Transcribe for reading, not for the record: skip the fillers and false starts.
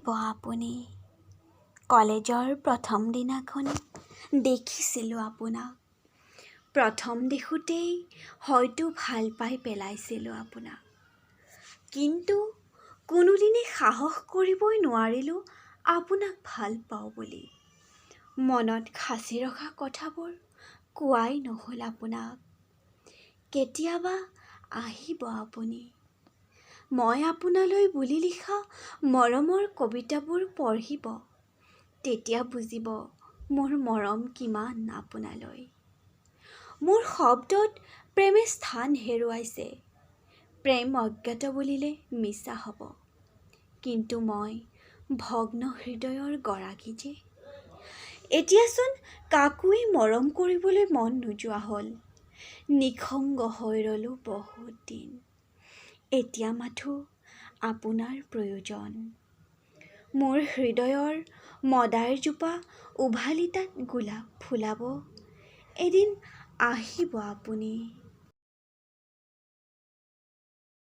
আহিব আপুনি। কলেজৰ প্ৰথম দিনাখন দেখিছিলোঁ আপোনাক। প্ৰথম দেখোঁতেই হয়তো ভাল পাই পেলাইছিলোঁ আপোনাক। কিন্তু কোনোদিনে সাহস কৰিবই নোৱাৰিলোঁ আপোনাক ভাল পাওঁ বুলি। মনত সাঁচি ৰখা কথাবোৰ কোৱাই নহ'ল আপোনাক। কেতিয়াবা আহিব আপুনি। মই আপোনালৈ বুলি লিখা মৰমৰ কবিতাবোৰ পঢ়িব। তেতিয়া বুজিব মোৰ মৰম কিমান আপোনালৈ। মোৰ শব্দত প্ৰেমে স্থান হেৰুৱাইছে। প্ৰেম অজ্ঞাত বুলিলে মিছা হ'ব। কিন্তু মই ভগ্ন হৃদয়ৰ গৰাকী যে। এতিয়াচোন কাকোৱেই মৰম কৰিবলৈ মন নোযোৱা হ'ল। নিঃসংগ হৈ ৰ'লোঁ বহুত দিন। এতিয়া মাথোঁ আপোনাৰ প্ৰয়োজন। মোৰ হৃদয়ৰ মদাৰজোপা উভালি তাত গোলাপ ফুলাব। এদিন আহিব আপুনি।